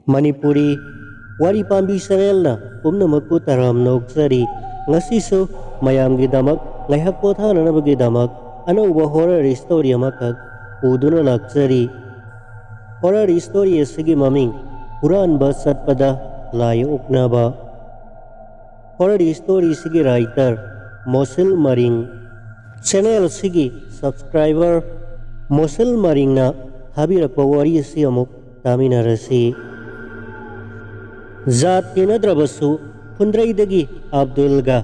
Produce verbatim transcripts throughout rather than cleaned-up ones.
ꯃꯅꯤꯄꯨꯔꯤ ꯋꯥꯔꯤ ꯄꯥꯝꯕꯤ ꯆꯦꯅꯦꯜꯅ ꯄꯨꯝꯅꯃꯛꯄꯨ ꯇꯔꯥꯝꯅ ꯑꯣꯛꯆꯔꯤ꯫ ꯉꯁꯤꯁꯨ ꯃꯌꯥꯝꯒꯤꯗꯃꯛ ꯉꯥꯏꯍꯥꯛ ꯄꯣꯊꯥꯅꯅꯕꯒꯤꯗꯃꯛ ꯑꯅꯧꯕ ꯍꯣꯔꯔ ꯁ꯭ꯇꯣꯔꯤ ꯑꯃꯈꯛ ꯄꯨꯗꯨꯅ ꯂꯥꯛꯆꯔꯤ꯫ ꯍꯣꯔꯔ ꯁ꯭ꯇꯣꯔꯤ ꯑꯁꯤꯒꯤ ꯃꯃꯤꯡ ꯍꯨꯔꯥꯟꯕ ꯆꯠꯄꯗ ꯂꯥꯏ ꯑꯣꯛꯅꯕ꯫ ꯍꯣꯔꯔ ꯁ꯭ꯇꯣꯔꯤꯁꯤꯒꯤ ꯔꯥꯏꯇꯔ ꯃꯣꯁꯤꯜ ꯃꯔꯤꯡ, ꯆꯦꯅꯦꯜꯁꯤꯒꯤ ꯁꯕꯁꯀ꯭ꯔꯥꯏꯕꯔ ꯃꯣꯁꯤꯜ ꯃꯔꯤꯡꯅ ꯊꯥꯕꯤꯔꯛꯄ ꯋꯥꯔꯤ ꯑꯁꯤ ꯑꯃꯨꯛ ꯇꯥꯃꯤꯟꯅꯔꯁꯤ꯫ ꯖꯥꯠ ꯇꯤꯟꯅꯗ꯭ꯔꯕꯁꯨ ꯐꯨꯟꯗ꯭ꯔꯩꯗꯒꯤ ꯑꯕꯗꯨꯜꯒ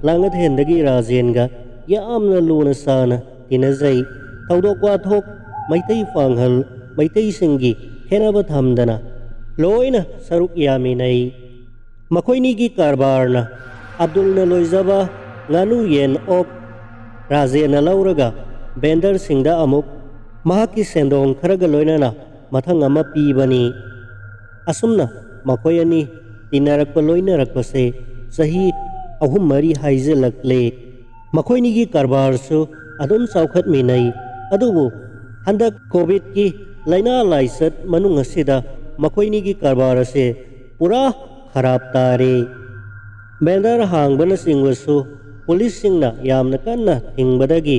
ꯂꯥꯡꯒꯊꯦꯟꯗꯒꯤ ꯔꯥꯖꯦꯟꯒ ꯌꯥꯝꯅ ꯂꯨꯅ ꯆꯥꯅ ꯇꯤꯟꯅꯖꯩ꯫ ꯊꯧꯗꯣꯛ ꯋꯥꯊꯣꯛ, ꯃꯩꯇꯩ ꯄꯥꯡꯒꯜ, ꯃꯩꯇꯩꯁꯤꯡꯒꯤ ꯈꯦꯠꯅꯕ ꯊꯝꯗꯅ ꯂꯣꯏꯅ ꯁꯔꯨꯛ ꯌꯥꯃꯤꯟꯅꯩ꯫ ꯃꯈꯣꯏꯅꯤꯒꯤ ꯀꯔꯕꯥꯔꯅ ꯑꯕꯗꯨꯜꯅ ꯂꯣꯏꯖꯕ ꯉꯥꯅꯨ, ꯌꯦꯟ, ꯑꯣꯛ ꯔꯥꯖꯦꯟꯅ ꯂꯧꯔꯒ ꯚꯦꯟꯗꯔꯁꯤꯡꯗ ꯑꯃꯨꯛ ꯃꯍꯥꯛꯀꯤ ꯁꯦꯟꯗꯣꯡ ꯈꯔꯒ ꯂꯣꯏꯅꯅ ꯃꯊꯪ ꯑꯃ ꯄꯤꯕꯅꯤ꯫ ꯑꯁꯨꯝꯅ ꯃꯈꯣꯏ ꯑꯅꯤ ꯇꯤꯟꯅꯔꯛꯄ ꯂꯣꯏꯅꯔꯛꯄꯁꯦ ꯆꯍꯤ ꯑꯍꯨꯝ ꯃꯔꯤ ꯍꯥꯏꯖꯤꯜꯂꯛꯂꯦ꯫ ꯃꯈꯣꯏꯅꯤꯒꯤ ꯀꯔꯕꯥꯔꯁꯨ ꯑꯗꯨꯝ ꯆꯥꯎꯈꯠꯃꯤꯟꯅꯩ꯫ ꯑꯗꯨꯕꯨ ꯍꯟꯗꯛ ꯀꯣꯚꯤꯗꯀꯤ ꯂꯥꯏꯅꯥ ꯂꯥꯏꯆꯠ ꯃꯅꯨꯡ ꯑꯁꯤꯗ ꯃꯈꯣꯏꯅꯤꯒꯤ ꯀꯔꯕꯥꯔ ꯑꯁꯦ ꯄꯨꯔꯥ ꯈꯔꯥꯞ ꯇꯥꯔꯦ꯫ ꯚꯦꯟꯗꯔ ꯍꯥꯡꯕꯅꯆꯤꯡꯕꯁꯨ ꯄꯨꯂꯤꯁꯁꯤꯡꯅ ꯌꯥꯝꯅ ꯀꯟꯅ ꯊꯤꯡꯕꯗꯒꯤ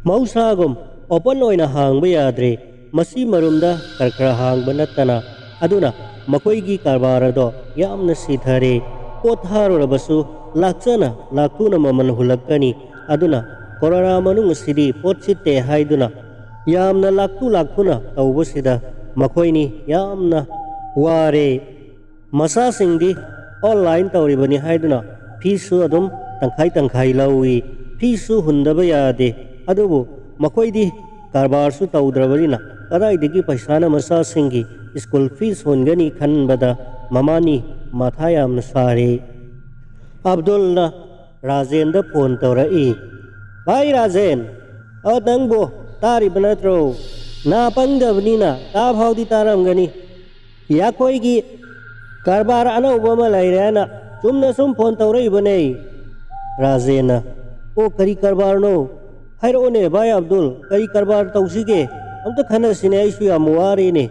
ꯃꯍꯧꯁꯥꯒꯨꯝ ꯑꯣꯄꯟ ꯑꯣꯏꯅ ꯍꯥꯡꯕ ꯌꯥꯗ꯭ꯔꯦ꯫ ꯃꯁꯤ ꯃꯔꯨꯝꯗ ꯈꯔ ꯈꯔ ꯍꯥꯡꯕ ꯅꯠꯇꯅ꯫ ꯑꯗꯨꯅ ꯃꯈꯣꯏꯒꯤ ꯀꯔꯕꯥꯔ ꯑꯗꯣ ꯌꯥꯝꯅ ꯁꯤꯊꯔꯦ꯫ ꯄꯣꯠ ꯊꯥꯔꯨꯔꯕꯁꯨ ꯂꯥꯛꯆꯅ ꯂꯥꯛꯇꯨꯅ ꯃꯃꯜ ꯍꯨꯜꯂꯛꯀꯅꯤ꯫ ꯑꯗꯨꯅ ꯀꯣꯔꯣꯅꯥ ꯃꯅꯨꯡ ꯑꯁꯤꯗꯤ ꯄꯣꯠ ꯁꯤꯠꯇꯦ ꯍꯥꯏꯗꯨꯅ ꯌꯥꯝꯅ ꯂꯥꯛꯇꯨ ꯂꯥꯛꯇꯨꯅ ꯇꯧꯕꯁꯤꯗ ꯃꯈꯣꯏꯅꯤ ꯌꯥꯝꯅ ꯋꯥꯔꯦ꯫ ꯃꯆꯥꯁꯤꯡꯗꯤ ꯑꯣꯟꯂꯥꯏꯟ ꯇꯧꯔꯤꯕꯅꯤ ꯍꯥꯏꯗꯨꯅ ꯐꯤꯁꯁꯨ ꯑꯗꯨꯝ ꯇꯪꯈꯥꯏ ꯇꯪꯈꯥꯏ ꯂꯧꯏ꯫ ꯐꯤꯁꯁꯨ ꯍꯨꯟꯗꯕ ꯌꯥꯗꯦ꯫ ꯑꯗꯨꯕꯨ ꯃꯈꯣꯏꯗꯤ ꯀꯔꯕꯥꯔꯁꯨ ꯇꯧꯗ꯭ꯔꯕꯅꯤꯅ ꯀꯗꯥꯏꯗꯒꯤ ꯄꯩꯁꯥꯅ ꯃꯆꯥꯁꯤꯡꯒꯤ ꯁ꯭ꯀꯨꯜ ꯐꯤꯁ ꯍꯨꯟꯒꯅꯤ ꯈꯟꯕꯗ ꯃꯃꯥꯅꯤ ꯃꯊꯥ ꯌꯥꯝꯅ ꯁꯥꯔꯦ꯫ ꯑꯕꯗꯨꯜꯅ ꯔꯥꯖꯦꯟꯗ ꯐꯣꯟ ꯇꯧꯔꯛꯏ꯫ "ꯚꯥꯏ ꯔꯥꯖꯦꯟ, ꯑꯣ ꯅꯪꯕꯨ ꯇꯥꯔꯤꯕ ꯅꯠꯇ꯭ꯔꯣ? ꯅꯥ ꯄꯪꯗꯕꯅꯤꯅ ꯇꯥ ꯐꯥꯎꯗꯤ ꯇꯥꯔꯝꯒꯅꯤ꯫ ꯌꯥꯈꯣꯏꯒꯤ ꯀꯔꯕꯥꯔ ꯑꯅꯧꯕ ꯑꯃ ꯂꯩꯔꯦꯅ ꯆꯨꯝꯅ ꯁꯨꯝ ꯐꯣꯟ ꯇꯧꯔꯛꯏꯕꯅꯦ꯫" ꯔꯥꯖꯦꯟꯅ, "ꯑꯣ, ꯀꯔꯤ ꯀꯔꯕꯥꯔꯅꯣ? ꯍꯥꯏꯔꯛꯑꯣꯅꯦ ꯚꯥꯏ ꯑꯕꯗꯨꯜ, ꯀꯔꯤ ꯀꯔꯕꯥꯔ ꯇꯧꯁꯤꯒꯦ? ꯑꯝꯇ ꯈꯟꯅꯁꯤꯅꯦ, ꯑꯩꯁꯨ ꯌꯥꯝ ꯋꯥꯔꯦꯅꯦ꯫"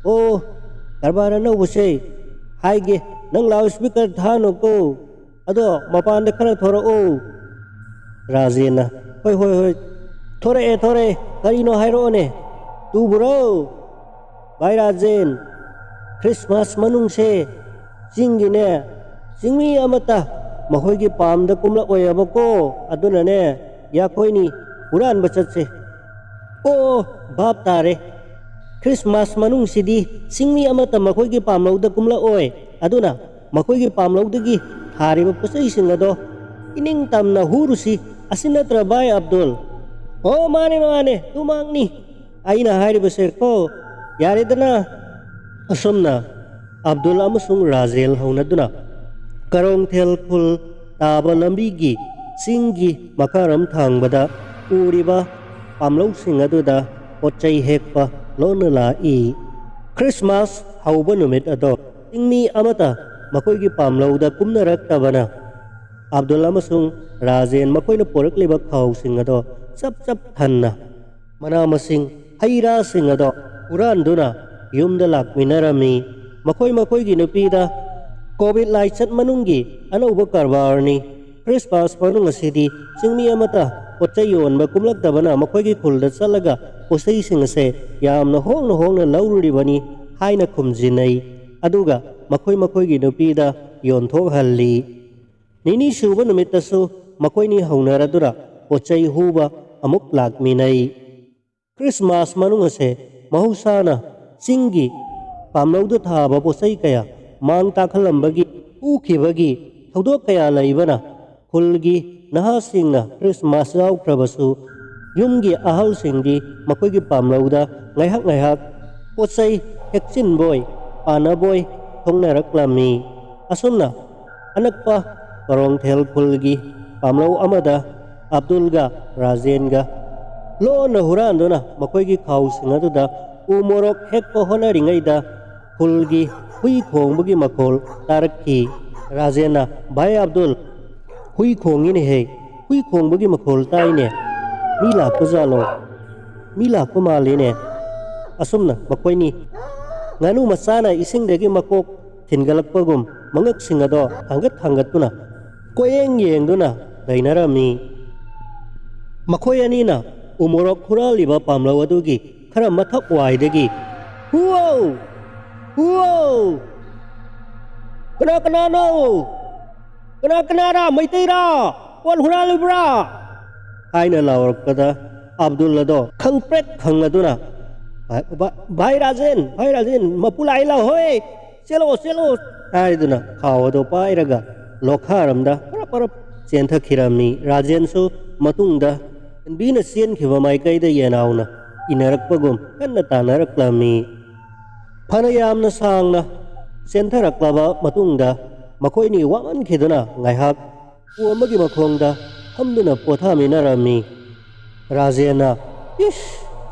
"ꯑꯣ, ꯀꯔꯕꯥꯔ ꯑꯅꯧꯕꯁꯦ ꯍꯥꯏꯒꯦ, ꯅꯪ ꯂꯥꯎꯠ ꯁ꯭ꯄꯤꯀꯔ ꯊꯥꯅꯨꯀꯣ, ꯑꯗꯣ ꯃꯄꯥꯟꯗ ꯈꯔ ꯊꯣꯔꯛꯑꯣ꯫ ꯔꯥꯖꯦꯟꯅ, "ꯍꯣꯏ, ꯍꯣꯏ, ꯍꯣꯏ, ꯊꯣꯔꯛꯑꯦ, ꯊꯣꯔꯛꯑꯦ, ꯀꯔꯤꯅꯣ ꯍꯥꯏꯔꯛꯑꯣꯅꯦ?" "ꯇꯨꯕ꯭ꯔꯣ? ꯚꯥꯏ ꯔꯥꯖꯦꯟ, ꯈ꯭ꯔꯤꯁꯃꯥꯁ ꯃꯅꯨꯡꯁꯦ ꯆꯤꯡꯒꯤꯅꯦ, ꯆꯤꯡꯃꯤ ꯑꯃꯠꯇ ꯃꯈꯣꯏꯒꯤ ꯄꯥꯝꯗ ꯀꯨꯝꯂꯛꯑꯣꯏꯕꯀꯣ, ꯑꯗꯨꯅꯅꯦ, ꯌꯥꯈꯣꯏꯅꯤ ꯍꯨꯔꯥꯟꯕ ꯆꯠꯁꯦ꯫" "ꯑꯣ, ꯑꯣ, ꯚꯥꯞ ꯇꯥꯔꯦ꯫ ꯈ꯭ꯔꯤꯁꯃꯥꯁ ꯃꯅꯨꯡꯁꯤꯗꯤ ꯆꯤꯡꯃꯤ ꯑꯃꯠꯇ ꯃꯈꯣꯏꯒꯤ ꯄꯥꯝꯂꯧꯗ ꯀꯨꯝꯂꯛꯑꯣꯏ꯫ ꯑꯗꯨꯅ ꯃꯈꯣꯏꯒꯤ ꯄꯥꯝꯂꯧꯗꯒꯤ ꯊꯥꯔꯤꯕ ꯄꯣꯠꯆꯩꯁꯤꯡ ꯑꯗꯣ ꯏꯅꯤꯡ ꯇꯝꯅ ꯍꯨꯔꯨꯁꯤ꯫ ꯑꯁꯤ ꯅꯠꯇ꯭ꯔ, ꯚꯥꯏ ꯑꯕꯗꯨꯜ?" "ꯑꯣ, ꯃꯥꯅꯦ, ꯃꯥꯅꯦ, ꯑꯗꯨꯃꯛꯅꯤ ꯑꯩꯅ ꯍꯥꯏꯔꯤꯕꯁꯦ ꯀꯣ꯫ ꯌꯥꯔꯦꯗꯅ?" ꯑꯁꯨꯝꯅ ꯑꯕꯗꯨꯜ ꯑꯃꯁꯨꯡ ꯔꯥꯖꯦꯜ ꯍꯧꯅꯗꯨꯅ ꯀꯔꯣꯡꯊꯦꯜ ꯈꯨꯜ ꯇꯥꯕ ꯂꯝꯕꯤꯒꯤ ꯆꯤꯡꯒꯤ ꯃꯈꯥꯔꯣꯝ ꯊꯥꯡꯕꯗ ꯎꯔꯤꯕ ꯄꯥꯝꯂꯧꯁꯤꯡ ꯑꯗꯨꯗ ꯄꯣꯠ ꯆꯩ ꯍꯦꯛꯄ ꯂꯣꯟꯅ ꯂꯥꯛꯏ꯫ ꯈ꯭ꯔꯤꯁꯃꯥꯁ ꯍꯧꯕ ꯅꯨꯃꯤꯠ ꯑꯗꯣ ꯆꯤꯡꯃꯤ ꯑꯃꯠꯇ ꯃꯈꯣꯏꯒꯤ ꯄꯥꯝꯂꯧꯗ ꯀꯨꯝꯅꯔꯛꯇꯕꯅ, ꯑꯕꯗꯨꯜ ꯑꯃꯁꯨꯡ ꯔꯥꯖꯦꯟ ꯃꯈꯣꯏꯅ ꯄꯨꯔꯛꯂꯤꯕ ꯈꯥꯎꯁꯤꯡ ꯑꯗꯣ ꯆꯞ ꯆꯞ ꯊꯟꯅ ꯃꯅꯥ ꯃꯁꯤꯡ, ꯍꯩ ꯔꯥꯁꯤꯡ ꯑꯗꯣ ꯍꯨꯔꯥꯟꯗꯨꯅ ꯌꯨꯝꯗ ꯂꯥꯛꯃꯤꯟꯅꯔꯝꯃꯤ꯫ ꯃꯈꯣꯏ ꯃꯈꯣꯏꯒꯤ ꯅꯨꯄꯤꯗ, "ꯀꯣꯚꯤꯗ ꯂꯥꯏꯆꯠ ꯃꯅꯨꯡꯒꯤ ꯑꯅꯧꯕ ꯀꯔꯕꯥꯔꯅꯤ꯫ ꯈ꯭ꯔꯤꯁꯃꯥꯁ ꯃꯅꯨꯡ ꯑꯁꯤꯗꯤ ꯆꯤꯡꯃꯤ ꯑꯃꯠꯇ ꯄꯣꯠ ꯆꯩ ꯌꯣꯟꯕ ꯀꯨꯝꯂꯛꯇꯕꯅ ꯃꯈꯣꯏꯒꯤ ꯈꯨꯜꯗ ꯆꯠꯂꯒ ꯄꯣꯠ ꯆꯩꯁꯤꯡ ꯑꯁꯦ ꯌꯥꯝꯅ ꯍꯣꯡꯅ ꯍꯣꯡꯅ ꯂꯧꯔꯨꯔꯤꯕꯅꯤ" ꯍꯥꯏꯅ ꯈꯨꯝꯖꯤꯟꯅꯩ꯫ ꯑꯗꯨꯒ ꯃꯈꯣꯏ ꯃꯈꯣꯏꯒꯤ ꯅꯨꯄꯤꯗ ꯌꯣꯟꯊꯣꯛꯍꯜꯂꯤ꯫ ꯅꯤꯅꯤ ꯁꯨꯕ ꯅꯨꯃꯤꯠꯇꯁꯨ ꯃꯈꯣꯏꯅꯤ ꯍꯧꯅꯔꯗꯨꯅ ꯄꯣꯠ ꯆꯩ ꯍꯨꯕ ꯑꯃꯨꯛ ꯂꯥꯛꯃꯤꯟꯅꯩ꯫ ꯈ꯭ꯔꯤꯁꯃꯥꯁ ꯃꯅꯨꯡ ꯑꯁꯦ ꯃꯍꯧꯁꯥꯅ ꯆꯤꯡꯒꯤ ꯄꯥꯝꯂꯧꯗ ꯊꯥꯕ ꯄꯣꯠ ꯆꯩ ꯀꯌꯥ ꯃꯥꯡ ꯇꯥꯛꯍꯜꯂꯝꯕꯒꯤ, ꯍꯨꯈꯤꯕꯒꯤ ꯊꯧꯗꯣꯛ ꯀꯌꯥ ꯂꯩꯕꯅ ꯈꯨꯜꯒꯤ ꯅꯍꯥꯁꯤꯡꯅ ꯈ꯭ꯔꯤꯁꯃꯥꯁ ꯌꯥꯎꯈ꯭ꯔꯕꯁꯨ ꯌꯨꯝꯒꯤ ꯑꯍꯜꯁꯤꯡꯗꯤ ꯃꯈꯣꯏꯒꯤ ꯄꯥꯝꯂꯧꯗ ꯉꯥꯏꯍꯥꯛ ꯉꯥꯏꯍꯥꯛ ꯄꯣꯠ ꯆꯩ ꯍꯦꯛꯆꯤꯟꯕꯣꯏ ꯄꯥꯅꯕꯣꯏ ꯊꯣꯛꯅꯔꯛꯂꯝꯃꯤ꯫ ꯑꯁꯨꯝꯅ ꯑꯅꯛꯄ ꯀꯔꯣꯡꯊꯦꯜ ꯈꯨꯜꯒꯤ ꯄꯥꯝꯂꯧ ꯑꯃꯗ ꯑꯕꯗꯨꯜꯒ ꯔꯥꯖꯦꯟꯒ ꯂꯣꯟꯅ ꯍꯨꯔꯥꯟꯗꯨꯅ ꯃꯈꯣꯏꯒꯤ ꯈꯥꯎꯁꯤꯡ ꯑꯗꯨꯗ ꯎ ꯃꯣꯔꯣꯛ ꯍꯦꯛꯄ ꯍꯣꯠꯅꯔꯤꯉꯩꯗ ꯈꯨꯜꯒꯤ ꯍꯨꯏ ꯈꯣꯡꯕꯒꯤ ꯃꯈꯣꯜ ꯇꯥꯔꯛꯈꯤ꯫ ꯔꯥꯖꯦꯟꯅ, "ꯚꯥꯏ ꯑꯕꯗꯨꯜ, ꯍꯨꯏ ꯈꯣꯡꯉꯤꯅꯦꯍꯦ, ꯍꯨꯏ ꯈꯣꯡꯕꯒꯤ ꯃꯈꯣꯜ ꯇꯥꯏꯅꯦ꯫ ꯃꯤ ꯂꯥꯛꯄꯖꯥꯠꯂꯣ? ꯃꯤ ꯂꯥꯛꯄ ꯃꯥꯜꯂꯤꯅꯦ꯫" ꯑꯁꯨꯝꯅ ꯃꯈꯣꯏꯅꯤ ꯉꯥꯅꯨ ꯃꯆꯥꯅ ꯏꯁꯤꯡꯗꯒꯤ ꯃꯀꯣꯛ ꯊꯤꯟꯒꯠꯂꯛꯄꯒꯨꯝ ꯃꯉꯛꯁꯤꯡ ꯑꯗꯣ ꯊꯥꯡꯒꯠ ꯊꯥꯡꯒꯠꯇꯨꯅ ꯀꯣꯏꯌꯦꯡ ꯌꯦꯡꯗꯨꯅ ꯂꯩꯅꯔꯝꯃꯤ꯫ ꯃꯈꯣꯏ ꯑꯅꯤꯅ ꯎꯃꯣꯔꯣꯛ ꯍꯨꯔꯥꯜꯂꯤꯕ ꯄꯥꯝꯂꯧ ꯑꯗꯨꯒꯤ ꯈꯔ ꯃꯊꯛ ꯋꯥꯏꯗꯒꯤ, "ꯍꯨꯋꯧ! ꯍꯨꯋꯧ! ꯀꯅꯥ ꯀꯅꯥꯅꯣ? ꯀꯅꯥ ꯀꯅꯥꯔ? ꯃꯩꯇꯩꯔꯥ? ꯄꯣꯠ ꯍꯨꯔꯥꯜꯂꯤꯕ꯭ꯔꯥ?" ꯍꯥꯏꯅ ꯂꯥꯎꯔꯛꯄꯗ ꯑꯕꯗꯨꯜ ꯑꯗꯣ ꯈꯪꯄ꯭ꯔꯦꯛ ꯈꯪꯂꯗꯨꯅ, "ꯚꯥꯏ, ꯚꯥꯏ, ꯚꯥꯏ ꯔꯥꯖꯦꯟ, ꯚꯥꯏ ꯔꯥꯖꯦꯟ, ꯃꯄꯨ ꯂꯥꯛꯏ ꯂꯥꯛꯍꯣꯏ, ꯆꯦꯜꯂꯣ, ꯆꯦꯜꯂꯣ!" ꯍꯥꯏꯗꯨꯅ ꯈꯥꯎ ꯑꯗꯣ ꯄꯥꯏꯔꯒ ꯂꯣꯈꯥꯔꯝꯗ ꯄꯔꯞ ꯄꯔꯞ ꯆꯦꯟꯊꯈꯤꯔꯝꯃꯤ꯫ ꯔꯥꯖꯦꯟꯁꯨ ꯃꯇꯨꯡꯗ ꯂꯝꯕꯤꯅ ꯆꯦꯟꯈꯤꯕ ꯃꯥꯏꯀꯩꯗ ꯌꯦꯅꯥꯎꯅ ꯏꯟꯅꯔꯛꯄꯒꯨꯝ ꯀꯟꯅ ꯇꯥꯟꯅꯔꯛꯂꯝꯃꯤ꯫ ꯐꯅ ꯌꯥꯝꯅ ꯁꯥꯡꯅ ꯆꯦꯟꯊꯔꯛꯂꯕ ꯃꯇꯨꯡꯗ ꯃꯈꯣꯏꯅꯤ ꯋꯥꯃꯟꯈꯤꯗꯨꯅ ꯉꯥꯏꯍꯥꯛ ꯎ ꯑꯃꯒꯤ ꯃꯈꯣꯡꯗ ꯐꯝꯗꯨꯅ ꯄꯣꯊꯥꯃꯤꯟꯅꯔꯝꯃꯤ꯫ ꯔꯥꯖꯦꯟꯅ, "ꯏꯁ,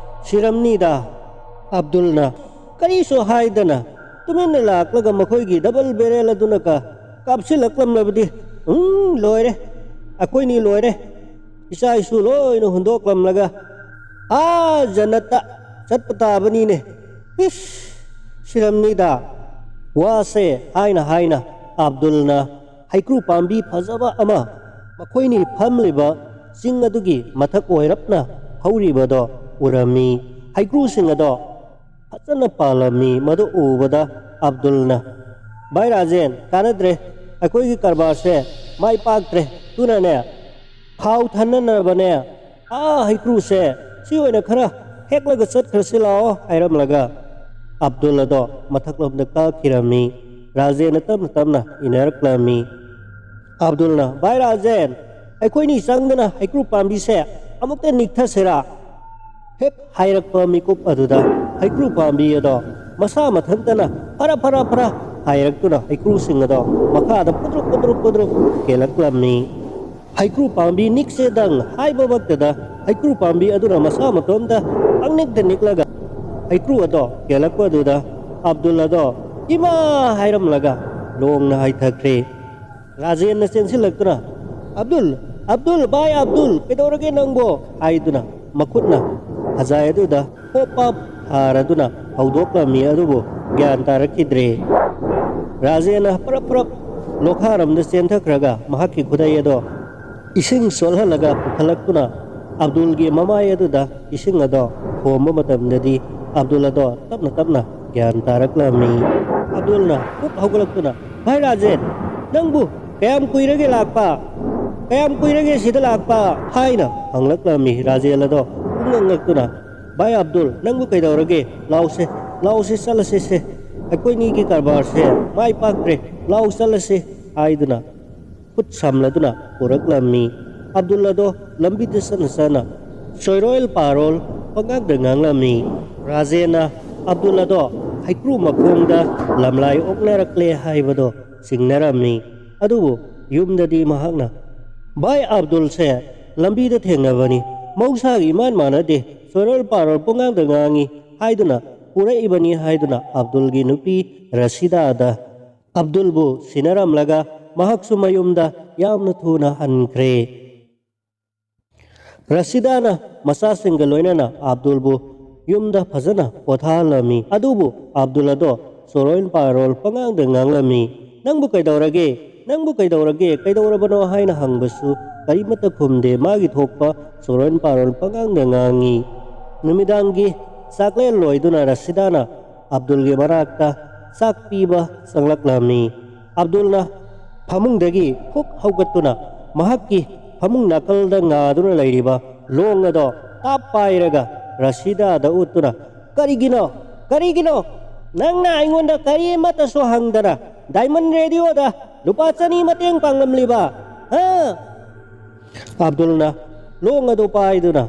ꯁꯤꯔꯝꯅꯤꯗ!" ꯑꯕꯗꯨꯜꯅ ꯀꯔꯤꯁꯨ ꯍꯥꯏꯗꯅ ꯇꯨꯃꯤꯟꯅ ꯂꯥꯛꯂꯒ ꯃꯈꯣꯏꯒꯤ ꯗꯕꯜ ꯕꯦꯔꯦꯜ ꯑꯗꯨꯅ ꯀ-, ꯀꯥꯞꯁꯤꯜꯂꯛꯂꯝꯂꯕꯗꯤ, ꯎꯝ, ꯂꯣꯏꯔꯦ꯫ ꯑꯩꯈꯣꯏꯅꯤ ꯂꯣꯏꯔꯦ꯫ ꯏꯆꯥ ꯏꯁꯨ ꯂꯣꯏꯅ ꯍꯨꯟꯗꯣꯛꯂꯝꯂꯒ ꯑꯥ ꯖꯟꯅꯠꯇ ꯆꯠꯄ ꯇꯥꯕꯅꯤꯅꯦ꯫ ꯏꯁ, ꯁꯤꯔꯝꯅꯤꯗ!" ꯋꯥꯁꯦ ꯍꯥꯏꯅ ꯍꯥꯏꯅ ꯑꯕꯗꯨꯜꯅ ꯍꯩꯀ꯭ꯔꯨ ꯄꯥꯝꯕꯤ ꯐꯖꯕ ꯑꯃ ꯃꯈꯣꯏꯅꯤ ꯐꯝꯂꯤꯕ ꯆꯤꯡ ꯑꯗꯨꯒꯤ ꯃꯊꯛ ꯑꯣꯏꯔꯞꯅ ꯍꯧꯔꯤꯕꯗꯣ ꯎꯔꯝꯃꯤ꯫ ꯍꯩꯀ꯭ꯔꯨꯁꯤꯡ ꯑꯗꯣ ꯐꯖꯅ ꯄꯥꯜꯂꯝꯃꯤ꯫ ꯃꯗꯨ ꯎꯕꯗ ꯑꯕꯗꯨꯜꯅ, "ꯚꯥꯏ ꯔꯥꯖꯦꯟ, ꯀꯥꯟꯅꯗ꯭ꯔꯦ, ꯑꯩꯈꯣꯏꯒꯤ ꯀꯔꯕꯥꯔꯁꯦ ꯃꯥꯏ ꯄꯥꯛꯇ꯭ꯔꯦ, ꯑꯗꯨꯅꯅꯦ ꯈꯥꯎ ꯊꯟꯅꯅꯕꯅꯦ ꯑꯥ ꯍꯩꯀ꯭ꯔꯨꯁꯦ ꯁꯤ ꯑꯣꯏꯅ ꯈꯔ ꯍꯦꯛꯂꯒ ꯆꯠꯈ꯭ꯔꯁꯤ ꯂꯥꯛꯑꯣ" ꯍꯥꯏꯔꯝꯂꯒ ꯑꯕꯗꯨꯜ ꯑꯗꯣ ꯃꯊꯛꯂꯣꯝꯗ ꯀꯥꯈꯤꯔꯝꯃꯤ꯫ ꯔꯥꯖꯦꯟꯅ ꯇꯞꯅ ꯇꯞꯅ ꯏꯟꯅꯔꯛꯂꯝꯃꯤ꯫ ꯑꯕꯗꯨꯜꯅ, "ꯚꯥꯏ ꯔꯥꯖꯦꯟ, ꯑꯩꯈꯣꯏꯅꯤ ꯆꯪꯗꯅ ꯍꯩꯀ꯭ꯔꯨ ꯄꯥꯝꯕꯤꯁꯦ ꯑꯃꯨꯛꯇ ꯅꯤꯛꯊꯁꯤꯔꯥ?" ꯍꯦꯛ ꯍꯥꯏꯔꯛꯄ ꯃꯤꯀꯨꯞ ꯑꯗꯨꯗ ꯍꯩꯀ꯭ꯔꯨ ꯄꯥꯝꯕꯤ ꯑꯗꯣ ꯃꯁꯥ ꯃꯊꯟꯇꯅ ꯐꯔ ꯐꯔ ꯐꯔ ꯍꯥꯏꯔꯛꯇꯨꯅ ꯍꯩꯀ꯭ꯔꯨꯁꯤꯡ ꯑꯗꯣ ꯃꯈꯥꯗ ꯄꯨꯗ꯭ꯔꯨꯛ ꯄꯨꯗ꯭ꯔꯨꯛ ꯄꯨꯗ꯭ꯔꯨꯛ ꯀꯦꯜꯂꯛꯂꯝꯃꯤ꯫ ꯍꯩꯀ꯭ꯔꯨ ꯄꯥꯝꯕꯤ ꯅꯤꯛꯁꯦꯗꯪ ꯍꯥꯏꯕꯃꯛꯇꯗ ꯍꯩꯀ꯭ꯔꯨ ꯄꯥꯝꯕꯤ ꯑꯗꯨꯅ ꯃꯁꯥ ꯃꯇꯣꯝꯇ ꯄꯪꯅꯤꯛꯇ ꯅꯤꯛꯂꯒ ꯍꯩꯀ꯭ꯔꯨ ꯑꯗꯣ ꯀꯦꯜꯂꯛꯄ ꯑꯗꯨꯗ ꯑꯕꯗꯨꯜ ꯑꯗꯣ "ꯏꯃꯥ!" ꯍꯥꯏꯔꯝꯂꯒ ꯂꯣꯡꯅ ꯍꯥꯏꯊꯈ꯭ꯔꯦ꯫ ꯔꯥꯖꯦꯟꯅ ꯆꯦꯟꯁꯤꯜꯂꯛꯇꯨꯅ, "ꯑꯕꯗꯨꯜ, ꯑꯕꯗꯨꯜ, ꯚꯥꯏ ꯑꯕꯗꯨꯜ, ꯀꯩꯗꯧꯔꯒꯦ ꯅꯪꯕꯣ?" ꯍꯥꯏꯗꯨꯅ ꯃꯈꯨꯠꯅ ꯈꯖꯥꯏ ꯑꯗꯨꯗ ꯄꯣꯞ ꯄꯥꯞ ꯊꯥꯔꯗꯨꯅ ꯍꯧꯗꯣꯛꯂꯝꯃꯤ꯫ ꯑꯗꯨꯕꯨ ꯒ꯭ꯌꯥꯟ ꯇꯥꯔꯛꯈꯤꯗ꯭ꯔꯦ꯫ ꯔꯥꯖꯦꯟꯅ ꯄꯔꯞ ꯄꯔꯞ ꯂꯣꯈꯥꯔꯣꯝꯗ ꯆꯦꯟꯊꯈ꯭ꯔꯒ ꯃꯍꯥꯛꯀꯤ ꯈꯨꯗꯩ ꯑꯗꯣ ꯏꯁꯤꯡ ꯆꯣꯠꯍꯜꯂꯒ ꯄꯨꯈꯠꯂꯛꯇꯨꯅ ꯑꯕꯗꯨꯜꯒꯤ ꯃꯃꯥꯏ ꯑꯗꯨꯗ ꯏꯁꯤꯡ ꯑꯗꯣ ꯊꯣꯝꯕ ꯃꯇꯝꯗꯗꯤ ꯑꯕꯗꯨꯜ ꯑꯗꯣ ꯇꯞꯅ ꯇꯞꯅ ꯒ꯭ꯌꯥꯟ ꯇꯥꯔꯛꯂꯝꯃꯤ꯫ ꯑꯕꯗꯨꯜꯅ ꯐꯨꯛ ꯍꯧꯒꯠꯂꯛꯇꯨꯅ, "ꯚꯥꯏ ꯔꯥꯖꯦꯟ, ꯅꯪꯕꯨ ꯀꯌꯥꯝ ꯀꯨꯏꯔꯒꯦ ꯂꯥꯛꯄ? ꯀꯌꯥꯝ ꯀꯨꯏꯔꯒꯦ ꯁꯤꯗ ꯂꯥꯛꯄ?" ꯍꯥꯏꯅ ꯍꯪꯂꯛꯂꯝꯃꯤ꯫ ꯔꯥꯖꯦꯟ ꯑꯗꯣ ꯄꯨꯡꯉꯛ ꯉꯛꯇꯨꯅ, "ꯚꯥꯏ ꯑꯕꯗꯨꯜ, ꯅꯪꯕꯨ ꯀꯩꯗꯧꯔꯒꯦ? ꯂꯥꯎꯁꯦ, ꯂꯥꯎꯁꯦ, ꯆꯠꯂꯁꯦ ꯁꯦ꯫ ꯑꯩꯈꯣꯏꯅꯤꯒꯤ ꯀꯔꯕꯥꯔꯁꯦ ꯃꯥꯏ ꯄꯥꯛꯇ꯭ꯔꯦ꯫ ꯂꯥꯎ ꯆꯠꯂꯁꯦ" ꯍꯥꯏꯗꯨꯅ ꯈꯨꯠ ꯁꯝꯂꯗꯨꯅ ꯄꯨꯔꯛꯂꯝꯃꯤ꯫ ꯑꯕꯗꯨꯜ ꯑꯗꯣ ꯂꯝꯕꯤꯗ ꯆꯠꯅ ꯆꯠꯅ ꯆꯣꯏꯔꯣꯜ ꯄꯥꯔꯣꯜ ꯄꯉꯥꯡꯗ ꯉꯥꯡꯂꯝꯃꯤ꯫ ꯔꯥꯖꯦꯟꯅ ꯑꯕꯗꯨꯜ ꯑꯗꯣ ꯍꯩꯀ꯭ꯔꯨ ꯃꯈꯣꯡꯗ ꯂꯝꯂꯥꯏ ꯑꯣꯛꯅꯔꯛꯂꯦ ꯍꯥꯏꯕꯗꯣ ꯆꯤꯡꯅꯔꯝꯃꯤ꯫ ꯑꯗꯨꯕꯨ ꯌꯨꯝꯗꯗꯤ ꯃꯍꯥꯛꯅ, "ꯚꯥꯏ ꯑꯕꯗꯨꯜꯁꯦ ꯂꯝꯕꯤꯗ ꯊꯦꯡꯅꯕꯅꯤ, ꯃꯍꯧꯁꯥꯒ ꯏꯃꯥꯟ ꯃꯥꯟꯅꯗꯦ, ꯆꯣꯏꯔꯣꯜ ꯄꯥꯔꯣꯜ ꯄꯉꯥꯡꯗ ꯉꯥꯡꯉꯤ" ꯍꯥꯏꯗꯨꯅ ꯄꯨꯔꯛꯏꯕꯅꯤ ꯍꯥꯏꯗꯨꯅ ꯑꯕꯗꯨꯜꯒꯤ ꯅꯨꯄꯤ ꯔꯁꯤꯗꯥꯗ ꯑꯕꯗꯨꯜꯕꯨ ꯁꯤꯟꯅꯔꯝꯂꯒ ꯃꯍꯥꯛꯁꯨ ꯃꯌꯨꯝꯗ ꯌꯥꯝꯅ ꯊꯨꯅ ꯍꯟꯈ꯭ꯔꯦ꯫ ꯔꯁꯤꯗꯥꯅ ꯃꯆꯥꯁꯤꯡꯒ ꯂꯣꯏꯅꯅ ꯑꯕꯗꯨꯜꯕꯨ ꯌꯨꯝꯗ ꯐꯖꯅ ꯄꯣꯊꯥꯍꯜꯂꯝꯃꯤ꯫ ꯑꯗꯨꯕꯨ ꯑꯕꯗꯨꯜ ꯑꯗꯣ ꯆꯣꯔꯣꯏ ꯄꯥꯔꯣꯜ ꯄꯉꯥꯡꯗ ꯉꯥꯡꯂꯝꯃꯤ꯫ "ꯅꯪꯕꯨ ꯀꯩꯗꯧꯔꯒꯦ? ꯅꯪꯕꯨ ꯀꯩꯗꯧꯔꯒꯦ? ꯀꯩꯗꯧꯔꯕꯅꯣ?" ꯍꯥꯏꯅ ꯍꯪꯕꯁꯨ ꯀꯔꯤꯃꯠꯇ ꯈꯨꯝꯗꯦ꯫ ꯃꯥꯒꯤ ꯊꯣꯛꯄ ꯆꯣꯔꯣꯏ ꯄꯥꯔꯣꯜ ꯄꯉꯥꯡꯗ ꯉꯥꯡꯉꯤ꯫ ꯅꯨꯃꯤꯗꯥꯡꯒꯤ ꯆꯥꯛꯂꯦꯟ ꯂꯣꯏꯗꯨꯅ ꯔꯁꯤꯗꯥꯅ ꯑꯕꯗꯨꯜꯒꯤ ꯃꯅꯥꯛꯇ ꯆꯥꯛ ꯄꯤꯕ ꯆꯪꯂꯛꯂꯝꯃꯤ꯫ ꯑꯕꯗꯨꯜꯅ ꯐꯃꯨꯡꯗꯒꯤ ꯐꯨꯛ ꯍꯧꯒꯠꯇꯨꯅ ꯃꯍꯥꯛꯀꯤ ꯐꯃꯨꯡ ꯅꯥꯀꯜꯗ ꯉꯥꯗꯨꯅ ꯂꯩꯔꯤꯕ ꯂꯣꯡ ꯑꯗꯣ ꯇꯥꯞ ꯄꯥꯏꯔꯒ ꯔꯁꯤꯗꯥꯗ ꯎꯠꯇꯨꯅ, "ꯀꯔꯤꯒꯤꯅꯣ? ꯀꯔꯤꯒꯤꯅꯣ? ꯅꯪꯅ ꯑꯩꯉꯣꯟꯗ ꯀꯔꯤꯃꯠꯇꯁꯨ ꯍꯪꯗꯅ ꯗꯥꯏꯃꯟ ꯔꯦꯗꯤꯑꯣꯗ ꯂꯨꯄꯥ ꯆꯅꯤ ꯃꯇꯦꯡ ꯄꯥꯡꯂꯝꯂꯤꯕ? ꯍꯥ?" ꯑꯕꯗꯨꯜꯅ ꯂꯣꯡ ꯑꯗꯨ ꯄꯥꯏꯗꯨꯅ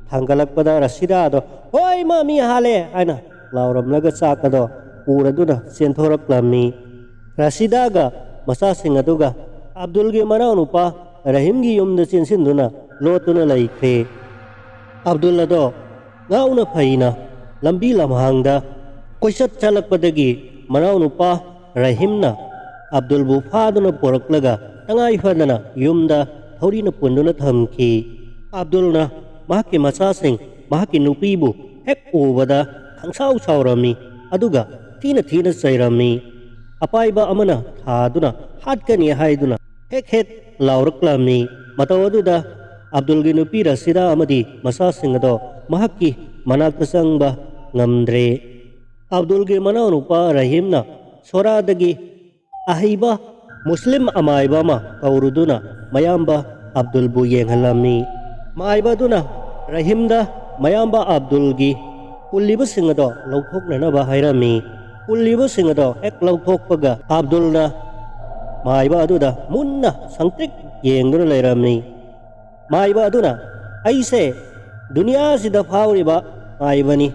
ꯊꯥꯡꯒꯠꯂꯛꯄꯗ ꯔꯁꯤꯗꯥꯗꯣ, "ꯍꯣꯏ, ꯏꯃꯥ, ꯃꯤ ꯍꯥꯜꯂꯦ" ꯍꯥꯏꯅ ꯂꯥꯎꯔꯝꯂꯒ ꯆꯥꯛ ꯑꯗꯣ ꯄꯨꯔꯗꯨꯅ ꯆꯦꯟꯊꯣꯔꯛꯂꯝꯃꯤ꯫ ꯔꯁꯤꯗꯥꯒ ꯃꯆꯥꯁꯤꯡ ꯑꯗꯨꯒ ꯑꯕꯗꯨꯜꯒꯤ ꯃꯅꯥꯎꯅꯨꯄꯥ ꯔꯍꯤꯝꯒꯤ ꯌꯨꯝꯗ ꯆꯦꯟꯁꯤꯟꯗꯨꯅ ꯂꯣꯠꯇꯨꯅ ꯂꯩꯈ꯭ꯔꯦ꯫ ꯑꯕꯗꯨꯜ ꯑꯗꯣ ꯉꯥꯎꯅ ꯐꯩꯅ ꯂꯝꯕꯤ ꯂꯝꯍꯥꯡꯗ ꯀꯣꯏꯆꯠ ꯆꯠꯂꯛꯄꯗꯒꯤ ꯃꯅꯥꯎꯅꯨꯄꯥ ꯔꯍꯤꯝꯅ ꯑꯕꯗꯨꯜꯕꯨ ꯐꯥꯗꯨꯅ ꯄꯨꯔꯛꯂꯒ ꯇꯉꯥꯏ ꯐꯗꯅ ꯌꯨꯝꯗ ꯊꯧꯔꯤꯅ ꯄꯨꯟꯗꯨꯅ ꯊꯝꯈꯤ꯫ ꯑꯕꯗꯨꯜꯅ ꯃꯍꯥꯛꯀꯤ ꯃꯆꯥꯁꯤꯡ, ꯃꯍꯥꯛꯀꯤ ꯅꯨꯄꯤꯕꯨ ꯍꯦꯛ ꯎꯕꯗ ꯈꯪꯁꯥꯎ ꯁꯥꯎꯔꯝꯃꯤ꯫ ꯑꯗꯨꯒ ꯊꯤꯅ ꯊꯤꯅ ꯆꯩꯔꯝꯃꯤ꯫ ꯑꯄꯥꯏꯕ ꯑꯃꯅ ꯊꯥꯗꯨꯅ ꯍꯥꯠꯀꯅꯤ ꯍꯥꯏꯗꯨꯅ ꯍꯦꯛ ꯍꯦꯛ ꯂꯥꯎꯔꯛꯂꯝꯃꯤ꯫ ꯃꯇꯧ ꯑꯗꯨꯗ ꯑꯕꯗꯨꯜꯒꯤ ꯅꯨꯄꯤ ꯔꯁꯤꯗꯥ ꯑꯃꯗꯤ ꯃꯆꯥꯁꯤꯡ ꯑꯗꯣ ꯃꯍꯥꯛꯀꯤ ꯃꯅꯥꯛꯇ ꯆꯪꯕ ꯉꯝꯗ꯭ꯔꯦ꯫ ꯑꯕꯗꯨꯜꯒꯤ ꯃꯅꯥꯎꯅꯨꯄꯥ ꯔꯍꯤꯝꯅ ꯁꯣꯔꯥꯗꯒꯤ ꯑꯍꯩꯕ ꯃꯨꯁꯂꯤꯝ ꯑꯃꯥꯏꯕ ꯑꯃ ꯀꯧꯔꯨꯗꯨꯅ ꯃꯌꯥꯝꯕ ꯑꯕꯗꯨꯜꯕꯨ ꯌꯦꯡꯍꯜꯂꯝꯃꯤ꯫ ꯃꯥꯏꯕ ꯑꯗꯨꯅ ꯔꯍꯤꯝꯗ ꯃꯌꯥꯝꯕ ꯑꯕꯗꯨꯜꯒꯤ ꯄꯨꯜꯂꯤꯕꯁꯤꯡ ꯑꯗꯣ ꯂꯧꯊꯣꯛꯅꯅꯕ ꯍꯥꯏꯔꯝꯃꯤ꯫ ꯄꯨꯜꯂꯤꯕꯁꯤꯡ ꯑꯗꯣ ꯍꯦꯛ ꯂꯧꯊꯣꯛꯄꯒ ꯑꯕꯗꯨꯜꯅ ꯃꯥꯏꯕ ꯑꯗꯨꯗ ꯃꯨꯟꯅ ꯁꯪꯇ꯭ꯔꯤꯛ ꯌꯦꯡꯗꯨꯅ ꯂꯩꯔꯝꯃꯤ꯫ ꯃꯥꯏꯕ ꯑꯗꯨꯅ, "ꯑꯩꯁꯦ ꯗꯨꯅꯤꯌꯥꯁꯤꯗ ꯐꯥꯎꯔꯤꯕ ꯃꯥꯏꯕꯅꯤ꯫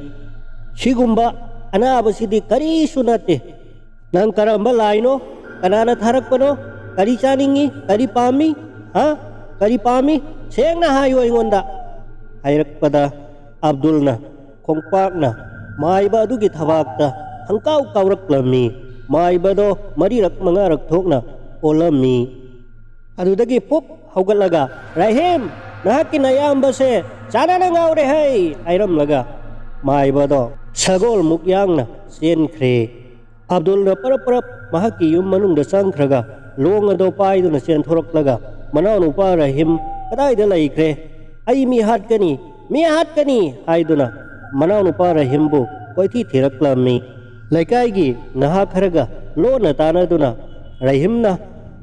ꯁꯤꯒꯨꯝꯕ ꯑꯅꯥꯕꯁꯤꯗꯤ ꯀꯔꯤꯁꯨ ꯅꯠꯇꯦ꯫ ꯅꯪ ꯀꯔꯝꯕ ꯂꯥꯏꯅꯣ? ꯀꯅꯥꯅ ꯊꯥꯔꯛꯄꯅꯣ? ꯀꯔꯤ ꯆꯥꯅꯤꯡꯉꯤ? ꯀꯔꯤ ꯄꯥꯝꯃꯤ? ꯍꯥ? ꯀꯔꯤ ꯄꯥꯝꯃꯤ? ꯁꯦꯡꯅ ꯍꯥꯏꯌꯨ ꯑꯩꯉꯣꯟꯗ," ꯍꯥꯏꯔꯛꯄꯗ ꯑꯕꯗꯨꯜꯅ ꯈꯣꯡꯄꯥꯛꯅ ꯃꯥꯏꯕ ꯑꯗꯨꯒꯤ ꯊꯕꯥꯛꯇ ꯈꯪꯀꯥꯎ ꯀꯥꯎꯔꯛꯂꯝꯃꯤ꯫ ꯃꯥꯏꯕꯗꯣ ꯃꯔꯤꯔꯛ ꯃꯉꯥꯔꯛ ꯊꯣꯛꯅ ꯑꯣꯜꯂꯝꯃꯤ꯫ ꯑꯗꯨꯗꯒꯤ ꯄꯨꯞ ꯍꯧꯒꯠꯂꯒ, "ꯔꯍꯤꯝ, ꯅꯍꯥꯛꯀꯤ ꯅꯌꯥꯝꯕꯁꯦ ꯆꯥꯅꯅ ꯉꯥꯎꯔꯦ ꯍꯩ!" ꯍꯥꯏꯔꯝꯂꯒ ꯃꯥꯏꯕꯗꯣ ꯁꯒꯣꯜꯃꯨꯛ ꯌꯥꯡꯅ ꯆꯦꯟꯈ꯭ꯔꯦ꯫ ꯑꯕꯗꯨꯜꯅ ꯄꯔꯞ ꯄꯔꯞ ꯃꯍꯥꯛꯀꯤ ꯌꯨꯝ ꯃꯅꯨꯡꯗ ꯆꯪꯈ꯭ꯔꯒ ꯂꯣꯡ ꯑꯗꯣ ꯄꯥꯏꯗꯨꯅ ꯆꯦꯟꯊꯣꯔꯛꯂꯒ, "ꯃꯅꯥꯎꯅꯨꯄꯥ ꯔꯍꯤꯝ ꯀꯗꯥꯏꯗ ꯂꯩꯈ꯭ꯔꯦ? ꯑꯩ ꯃꯤ ꯍꯥꯠꯀꯅꯤ, ꯃꯤ ꯍꯥꯠꯀꯅꯤ!" ꯍꯥꯏꯗꯨꯅ ꯃꯅꯥꯎꯅꯨꯄꯥ ꯔꯍꯤꯝꯕꯨ ꯀꯣꯏꯊꯤ ꯊꯤꯔꯛꯂꯝꯃꯤ꯫ ꯂꯩꯀꯥꯏꯒꯤ ꯅꯍꯥ ꯈꯔꯒ ꯂꯣꯟꯅ ꯇꯥꯟꯅꯗꯨꯅ ꯔꯍꯤꯝꯅ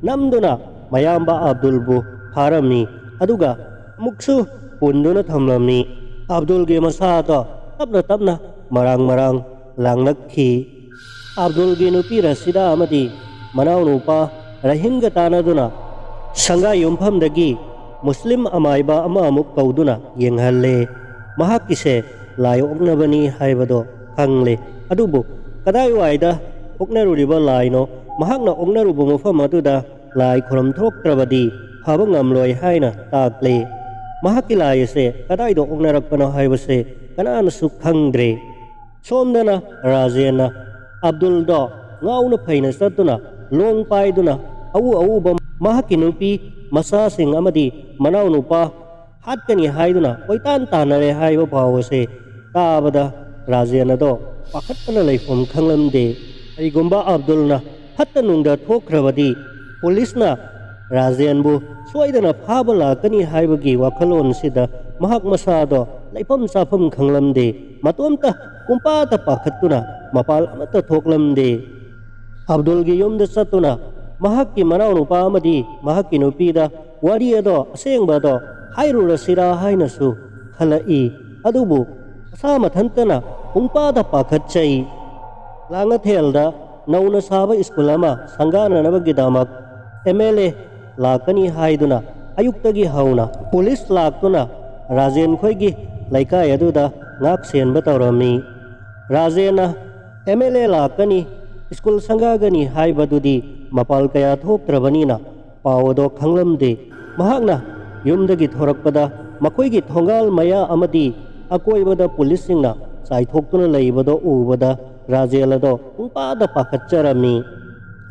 ꯅꯝꯗꯨꯅ ꯃꯌꯥꯝꯕ ꯑꯕꯗꯨꯜꯕꯨ ꯐꯥꯔꯝꯃꯤ, ꯑꯗꯨꯒ ꯑꯃꯨꯛꯁꯨ ꯄꯨꯟꯗꯨꯅ ꯊꯝꯂꯝꯃꯤ꯫ ꯑꯕꯗꯨꯜꯒꯤ ꯃꯁꯥꯗꯣ ꯇꯞꯅ ꯇꯞꯅ ꯃꯔꯥꯡ ꯃꯔꯥꯡ ꯂꯥꯡꯂꯛꯈꯤ꯫ ꯑꯕꯗꯨꯜꯒꯤ ꯅꯨꯄꯤ ꯔꯁꯤꯗꯥ ꯑꯃꯗꯤ ꯃꯅꯥꯎꯅꯨꯄꯥ ꯔꯍꯤꯝꯒ ꯇꯥꯟꯅꯗꯨꯅ ꯁꯪꯒꯥꯏ ꯌꯨꯝꯐꯝꯗꯒꯤ ꯃꯨꯁꯂꯤꯝ ꯑꯃꯥꯏꯕ ꯑꯃ ꯑꯃꯨꯛ ꯀꯧꯗꯨꯅ ꯌꯦꯡꯍꯜꯂꯦ꯫ ꯃꯍꯥꯛꯀꯤꯁꯦ ꯂꯥꯏ ꯑꯣꯛꯅꯕꯅꯤ ꯍꯥꯏꯕꯗꯣ ꯈꯪꯂꯦ꯫ ꯑꯗꯨꯕꯨ ꯀꯗꯥꯏꯋꯥꯏꯗ ꯑꯣꯛꯅꯔꯨꯔꯤꯕ ꯂꯥꯏꯅꯣ? ꯃꯍꯥꯛꯅ ꯑꯣꯛꯅꯔꯨꯕ ꯃꯐꯝ ꯑꯗꯨꯗ ꯂꯥꯏ ꯈꯨꯔꯨꯝ ꯊꯣꯛꯇ꯭ꯔꯕꯗꯤ ꯐꯕ ꯉꯝꯂꯣꯏ ꯍꯥꯏꯅ ꯇꯥꯛꯂꯦ꯫ ꯃꯍꯥꯛꯀꯤ ꯂꯥꯏ ꯑꯁꯦ ꯀꯗꯥꯏꯗ ꯑꯣꯛꯅꯔꯛꯄꯅꯣ ꯍꯥꯏꯕꯁꯦ ꯀꯅꯥꯅꯁꯨ ꯈꯪꯗ꯭ꯔꯦ꯫ ꯁꯣꯝꯗꯅ ꯔꯥꯖꯦꯟꯅ ꯑꯕꯗꯨꯜꯗꯣ ꯉꯥꯎꯅ ꯐꯩꯅ ꯆꯠꯇꯨꯅ ꯂꯣꯡ ꯄꯥꯏꯗꯨꯅ ꯑꯎ ꯑꯎꯕ ꯃꯍꯥꯛꯀꯤ ꯅꯨꯄꯤ, ꯃꯆꯥꯁꯤꯡ ꯑꯃꯗꯤ ꯃꯅꯥꯎꯅꯨꯄꯥ ꯍꯥꯠꯀꯅꯤ ꯍꯥꯏꯗꯨꯅ ꯀꯣꯏꯇꯥꯟ ꯇꯥꯟꯅꯔꯦ ꯍꯥꯏꯕ ꯄꯥꯎ ꯑꯁꯦ ꯇꯥꯕꯗ ꯔꯥꯖꯦꯟ ꯑꯗꯣ ꯄꯥꯈꯠꯄꯅ ꯂꯩꯐꯝ ꯈꯪꯂꯝꯗꯦ꯫ ꯀꯔꯤꯒꯨꯝꯕ ꯑꯕꯗꯨꯜꯅ ꯐꯠꯇ ꯅꯨꯡꯗ ꯊꯣꯛꯈ꯭ꯔꯕꯗꯤ ꯄꯨꯂꯤꯁꯅ ꯔꯥꯖꯦꯟꯕꯨ ꯁꯣꯏꯗꯅ ꯐꯥꯕ ꯂꯥꯛꯀꯅꯤ ꯍꯥꯏꯕꯒꯤ ꯋꯥꯈꯜꯂꯣꯟꯁꯤꯗ ꯃꯍꯥꯛ ꯃꯁꯥꯗꯣ ꯂꯩꯐꯝ ꯆꯥꯐꯝ ꯈꯪꯂꯝꯗꯦ꯫ ꯃꯇꯣꯝꯇ ꯄꯨꯡꯄꯥꯗ ꯄꯥꯈꯠꯇꯨꯅ ꯃꯄꯥꯜ ꯑꯃꯠꯇ ꯊꯣꯛꯂꯝꯗꯦ꯫ ꯑꯕꯗꯨꯜꯒꯤ ꯌꯨꯝꯗ ꯆꯠꯇꯨꯅ ꯃꯍꯥꯛꯀꯤ ꯃꯅꯥꯎꯅꯨꯄꯥ ꯑꯃꯗꯤ ꯃꯍꯥꯛꯀꯤ ꯅꯨꯄꯤꯗ ꯋꯥꯔꯤ ꯑꯗꯣ, ꯑꯁꯦꯡꯕ ꯑꯗꯣ ꯍꯥꯏꯔꯨꯔꯁꯤꯔꯥ ꯍꯥꯏꯅꯁꯨ ꯈꯜꯂꯛꯏ꯫ ꯑꯗꯨꯕꯨ ꯃꯁꯥ ꯃꯊꯟꯇꯅ ꯄꯨꯡꯄꯥꯗ ꯄꯥꯈꯠꯆꯩ꯫ ꯂꯥꯡꯉꯊꯦꯜꯗ ꯅꯧꯅ ꯁꯥꯕ ꯁ꯭ꯀꯨꯜ ꯑꯃ ꯁꯪꯒꯥꯅꯅꯕꯒꯤꯗꯃꯛ ꯑꯦꯝ ꯑꯦꯜ ꯑꯦ ꯂꯥꯛꯀꯅꯤ ꯍꯥꯏꯗꯨꯅ ꯑꯌꯨꯛꯇꯒꯤ ꯍꯧꯅ ꯄꯨꯂꯤꯁ ꯂꯥꯛꯇꯨꯅ ꯔꯥꯖꯦꯟ ꯈꯣꯏꯒꯤ ꯂꯩꯀꯥꯏ ꯑꯗꯨꯗ ꯉꯥꯛ ꯁꯦꯟꯕ ꯇꯧꯔꯝꯃꯤ꯫ ꯔꯥꯖꯦꯟꯅ ꯑꯦꯝ ꯑꯦꯜ ꯑꯦ ꯂꯥꯛꯀꯅꯤ, ꯁ꯭ꯀꯨꯜ ꯁꯪꯒꯥꯒꯅꯤ ꯍꯥꯏꯕꯗꯨꯗꯤ ꯃꯄꯥꯜ ꯀꯌꯥ ꯊꯣꯛꯇ꯭ꯔꯕꯅꯤꯅ ꯄꯥꯎ ꯑꯗꯣ ꯈꯪꯂꯝꯗꯦ꯫ ꯃꯍꯥꯛꯅ ꯌꯨꯝꯗꯒꯤ ꯊꯣꯔꯛꯄꯗ ꯃꯈꯣꯏꯒꯤ ꯊꯣꯡꯒꯥꯜ ꯃꯌꯥ ꯑꯃꯗꯤ ꯑꯀꯣꯏꯕꯗ ꯄꯨꯂꯤꯁꯁꯤꯡꯅ ꯆꯥꯏꯊꯣꯛꯇꯨꯅ ꯂꯩꯕꯗꯣ ꯎꯕꯗ ꯔꯥꯖꯦꯜ ꯑꯗꯣ ꯄꯨꯡꯄꯥꯗ ꯄꯥꯈꯠꯆꯔꯝꯃꯤ꯫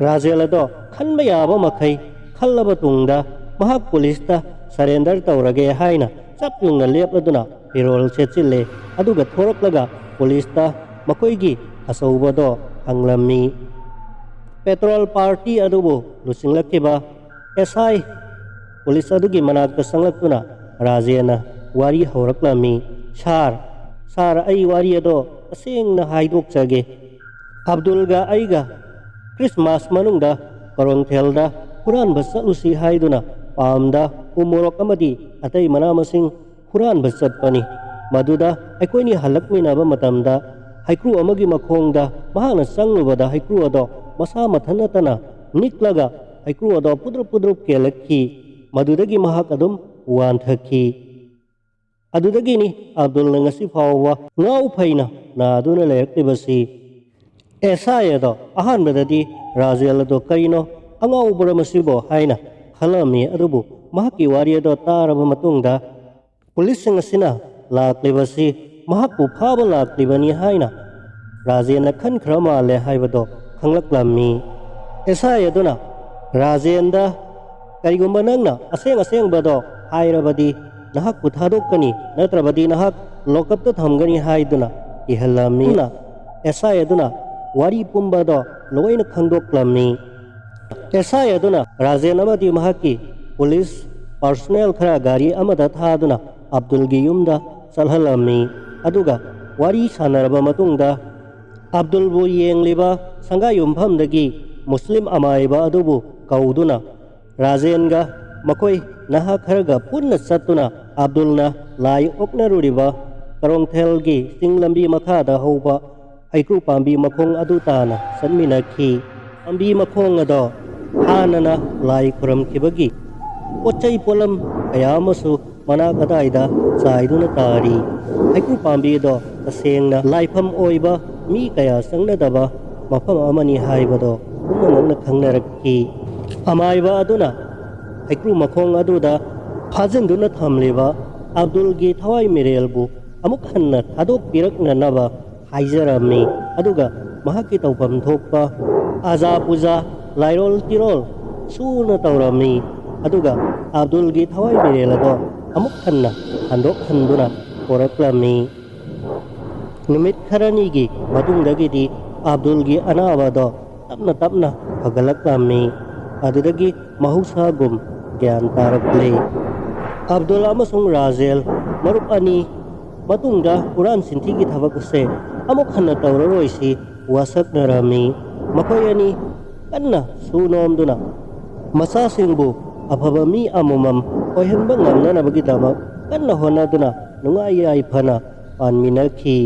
ꯔꯥꯖꯦꯜ ꯑꯗꯣ ꯈꯟꯕ ꯌꯥꯕ ꯃꯈꯩ ꯈꯜꯂꯕ ꯇꯨꯡꯗ ꯃꯍꯥꯛ ꯄꯨꯂꯤꯁꯇ ꯁꯔꯦꯟꯗꯔ ꯇꯧꯔꯒꯦ ꯍꯥꯏꯅ ꯆꯞ ꯌꯨꯡꯅ ꯂꯦꯞꯂꯗꯨꯅ ꯐꯤꯔꯣꯜ ꯁꯦꯠꯆꯤꯜꯂꯦ꯫ ꯑꯗꯨꯒ ꯊꯣꯔꯛꯂꯒ ꯄꯨꯂꯤꯁꯇ ꯃꯈꯣꯏꯒꯤ ꯑꯆꯧꯕꯗꯣ ꯍꯪꯂꯝꯃꯤ꯫ ꯄꯦꯇ꯭ꯔꯣꯜ ꯄꯥꯔꯇꯤ ꯑꯗꯨꯕꯨ ꯂꯨꯆꯤꯡꯂꯛꯈꯤꯕ ꯑꯦꯁ ꯑꯥꯏ ꯄꯨꯂꯤꯁ ꯑꯗꯨꯒꯤ ꯃꯅꯥꯛꯇ ꯆꯪꯂꯛꯇꯨꯅ ꯔꯥꯖꯦꯟꯅ ꯋꯥꯔꯤ ꯍꯧꯔꯛꯂꯝꯃꯤ꯫ "ꯁꯥꯔ, ꯁꯥꯔ, ꯑꯩ ꯋꯥꯔꯤ ꯑꯗꯣ ꯇꯁꯦꯡꯅ ꯍꯥꯏꯗꯣꯛꯆꯒꯦ꯫ ꯑꯕꯗꯨꯜꯒ ꯑꯩꯒ ꯈ꯭ꯔꯤꯁꯃꯥꯁ ꯃꯅꯨꯡꯗ ꯀꯣꯔꯣꯟꯊꯦꯜꯗ ꯍꯨꯔꯥꯟꯕ ꯆꯠꯂꯨꯁꯤ ꯍꯥꯏꯗꯨꯅ ꯄꯥꯝꯗ ꯎ ꯃꯣꯔꯣꯛ ꯑꯃꯗꯤ ꯑꯇꯩ ꯃꯅꯥ ꯃꯁꯤꯡ ꯍꯨꯔꯥꯟꯕ ꯆꯠꯄꯅꯤ꯫ ꯃꯗꯨꯗ ꯑꯩꯈꯣꯏꯅꯤ ꯍꯜꯂꯛꯃꯤꯟꯅꯕ ꯃꯇꯝꯗ ꯍꯩꯀ꯭ꯔꯨ ꯑꯃꯒꯤ ꯃꯈꯣꯡꯗ ꯃꯍꯥꯛꯅ ꯆꯪꯂꯨꯕꯗ ꯍꯩꯀ꯭ꯔꯨ ꯑꯗꯣ ꯃꯁꯥ ꯃꯊꯟꯅꯇꯅ ꯅꯤꯛꯂꯒ ꯍꯩꯀ꯭ꯔꯨ ꯑꯗꯣ ꯄꯨꯗ꯭ꯔꯨꯞ ꯄꯨꯗ꯭ꯔꯨꯞ ꯀꯦꯜꯂꯛꯈꯤ꯫ ꯃꯗꯨꯗꯒꯤ ꯃꯍꯥꯛ ꯑꯗꯨꯝ ꯋꯥꯟꯊꯈꯤ꯫ ꯑꯗꯨꯗꯒꯤꯅꯤ ꯑꯕꯗꯨꯜꯅ ꯉꯁꯤ ꯐꯥꯎꯕ ꯉꯥꯎ ꯐꯩꯅ ꯅꯥꯗꯨꯅ ꯂꯩꯔꯛꯂꯤꯕꯁꯤ"꯫ ꯑꯦꯁ ꯑꯥꯏ ꯑꯗꯣ ꯑꯍꯥꯟꯕꯗꯗꯤ ꯔꯥꯖꯦꯜ ꯑꯗꯣ "ꯀꯔꯤꯅꯣ, ꯑꯉꯥꯎꯕꯔ ꯃꯁꯤꯕꯣ?" ꯍꯥꯏꯅ ꯈꯜꯂꯝꯃꯤ꯫ ꯑꯗꯨꯕꯨ ꯃꯍꯥꯛꯀꯤ ꯋꯥꯔꯤ ꯑꯗꯣ ꯇꯥꯔꯕ ꯃꯇꯨꯡꯗ ꯄꯨꯂꯤꯁꯁꯤꯡ ꯑꯁꯤꯅ ꯂꯥꯛꯂꯤꯕꯁꯤ ꯃꯍꯥꯛꯄꯨ ꯐꯥꯕ ꯂꯥꯛꯂꯤꯕꯅꯤ ꯍꯥꯏꯅ ꯔꯥꯖꯦꯟꯅ ꯈꯟꯈ꯭ꯔ ꯃꯥꯜꯂꯦ ꯍꯥꯏꯕꯗꯣ ꯈꯪꯂꯛꯂꯝꯃꯤ꯫ ꯑꯦꯁ ꯑꯥꯏ ꯑꯗꯨꯅ ꯔꯥꯖꯦꯟꯗ "ꯀꯔꯤꯒꯨꯝꯕ ꯅꯪꯅ ꯑꯁꯦꯡ ꯑꯁꯦꯡꯕꯗꯣ ꯍꯥꯏꯔꯕꯗꯤ ꯅꯍꯥꯛꯄꯨ ꯊꯥꯗꯣꯛꯀꯅꯤ, ꯅꯠꯇ꯭ꯔꯕꯗꯤ ꯅꯍꯥꯛ ꯂꯣꯀꯞꯇ ꯊꯝꯒꯅꯤ" ꯍꯥꯏꯗꯨꯅ ꯀꯤꯍꯜꯂꯝꯃꯤ꯫ ꯑꯗꯨꯅ ꯑꯦꯁ ꯑꯥꯏ ꯑꯗꯨꯅ ꯋꯥꯔꯤ ꯄꯨꯝꯕꯗꯣ ꯂꯣꯏꯅ ꯈꯪꯗꯣꯛꯂꯝꯃꯤ꯫ ꯑꯦꯁ ꯑꯥꯏ ꯑꯗꯨꯅ ꯔꯥꯖꯦꯟ ꯑꯃꯗꯤ ꯃꯍꯥꯛꯀꯤ ꯄꯨꯂꯤꯁ ꯄꯥꯔꯁꯣꯅꯦꯜ ꯈꯔ ꯒꯥꯔꯤ ꯑꯃꯗ ꯊꯥꯗꯨꯅ ꯑꯕꯗꯨꯜꯒꯤ ꯌꯨꯝꯗ ꯆꯠꯍꯜꯂꯝꯃꯤ꯫ ꯑꯗꯨꯒ ꯋꯥꯔꯤ ꯁꯥꯟꯅꯔꯕ ꯃꯇꯨꯡꯗ ꯑꯕꯗꯨꯜꯕꯨ ꯌꯦꯡꯂꯤꯕ ꯁꯪꯒꯥ ꯌꯨꯝꯐꯝꯗꯒꯤ ꯃꯨꯁꯂꯤꯝ ꯑꯃꯥꯏꯕ ꯑꯗꯨꯕꯨ ꯀꯧꯗꯨꯅ ꯔꯥꯖꯦꯟꯒ ꯃꯈꯣꯏ ꯅꯍꯥ ꯈꯔꯒ ꯄꯨꯟꯅ ꯆꯠꯇꯨꯅ ꯑꯕꯗꯨꯜꯅ ꯂꯥꯏ ꯑꯣꯛꯅꯔꯨꯔꯤꯕ ꯀꯔꯣꯡꯊꯦꯜꯒꯤ ꯆꯤꯡ ꯂꯝꯕꯤ ꯃꯈꯥꯗ ꯍꯧꯕ ꯍꯩꯀ꯭ꯔꯨ ꯄꯥꯝꯕꯤ ꯃꯈꯣꯡ ꯑꯗꯨ ꯇꯥꯅ ꯆꯠꯃꯤꯟꯅꯈꯤ꯫ ꯄꯥꯝꯕꯤ ꯃꯈꯣꯡ ꯑꯗꯣ ꯍꯥꯟꯅꯅ ꯂꯥꯏ ꯈꯨꯔꯝꯈꯤꯕꯒꯤ ꯄꯣꯠ ꯆꯩ ꯄꯣꯠꯂꯝ ꯀꯌꯥ ꯑꯃꯁꯨ ꯃꯅꯥꯛ ꯑꯗꯥꯏꯗ ꯆꯥꯏꯗꯨꯅ ꯇꯥꯔꯤ꯫ ꯍꯩꯀ꯭ꯔꯨ ꯄꯥꯝꯕꯤ ꯑꯗꯣ ꯇꯁꯦꯡꯅ ꯂꯥꯏꯐꯝ ꯑꯣꯏꯕ ꯃꯤ ꯀꯌꯥ ꯆꯪꯅꯗꯕ ꯃꯐꯝ ꯑꯃꯅꯤ ꯍꯥꯏꯕꯗꯣ ꯄꯨꯝꯅꯃꯛꯅ ꯈꯪꯅꯔꯛꯈꯤ꯫ ꯑꯃꯥꯏꯕ ꯑꯗꯨꯅ ꯍꯩꯀ꯭ꯔꯨ ꯃꯈꯣꯡ ꯑꯗꯨꯗ ꯐꯥꯖꯤꯟꯗꯨꯅ ꯊꯝꯂꯤꯕ ꯑꯕꯗꯨꯜꯒꯤ ꯊꯋꯥꯏ ꯃꯤꯔꯦꯜꯕꯨ ꯑꯃꯨꯛ ꯍꯟꯅ ꯊꯥꯗꯣꯛꯄꯤꯔꯛꯅꯅꯕ ꯍꯥꯏꯖꯔꯝꯃꯤ꯫ ꯑꯗꯨꯒ ꯃꯍꯥꯛꯀꯤ ꯇꯧꯐꯝ ꯊꯣꯛꯄ ꯑꯖꯥ ꯄꯨꯖꯥ, ꯂꯥꯏꯔꯣꯜ ꯇꯤꯔꯣꯜ ꯁꯨꯅ ꯇꯧꯔꯝꯃꯤ꯫ ꯑꯗꯨꯒ ꯑꯕꯗꯨꯜꯒꯤ ꯊꯋꯥꯏ ꯃꯤꯔꯦꯜ ꯑꯗꯣ ꯑꯃꯨꯛ ꯍꯟꯅ ꯍꯟꯗꯣꯛꯍꯟꯗꯨꯅ ꯄꯣꯔꯛꯂꯝꯃꯤ꯫ ꯅꯨꯃꯤꯠ ꯈꯔꯅꯤꯒꯤ ꯃꯇꯨꯡꯗꯒꯤꯗꯤ ꯑꯕꯗꯨꯜꯒꯤ ꯑꯅꯥꯕ ꯑꯗꯣ ꯇꯞꯅ ꯇꯞꯅ ꯐꯒꯠꯂꯛꯂꯝꯃꯤ꯫ ꯑꯗꯨꯗꯒꯤ ꯃꯍꯧꯁꯥꯒꯨꯝ ꯒ꯭ꯌꯥꯟ ꯇꯥꯔꯛꯂꯦ꯫ ꯑꯕꯗꯨꯜ ꯑꯃꯁꯨꯡ ꯔꯥꯖꯦꯜ ꯃꯔꯨꯞ ꯑꯅꯤ ꯃꯇꯨꯡꯗ ꯍꯨꯔꯥꯟ ꯆꯤꯟꯊꯤꯒꯤ ꯊꯕꯛ ꯑꯁꯦ ꯑꯃꯨꯛ ꯍꯟꯅ ꯇꯧꯔꯔꯣꯏꯁꯤ ꯋꯥꯁꯛꯅꯔꯝꯃꯤ꯫ ꯃꯈꯣꯏ ꯑꯅꯤ ꯀꯟꯅ ꯁꯨ ꯅꯣꯝꯗꯨꯅ ꯃꯆꯥꯁꯤꯡꯕꯨ ꯑꯐꯕ ꯃꯤ ꯑꯃꯃꯝ ꯑꯣꯏꯍꯟꯕ ꯉꯝꯅꯅꯕꯒꯤꯗꯃꯛ ꯀꯟꯅ ꯍꯣꯠꯅꯗꯨꯅ ꯅꯨꯡꯉꯥꯏ ꯌꯥꯏꯐꯅ ꯄꯥꯟꯃꯤꯟꯅꯈꯤ꯫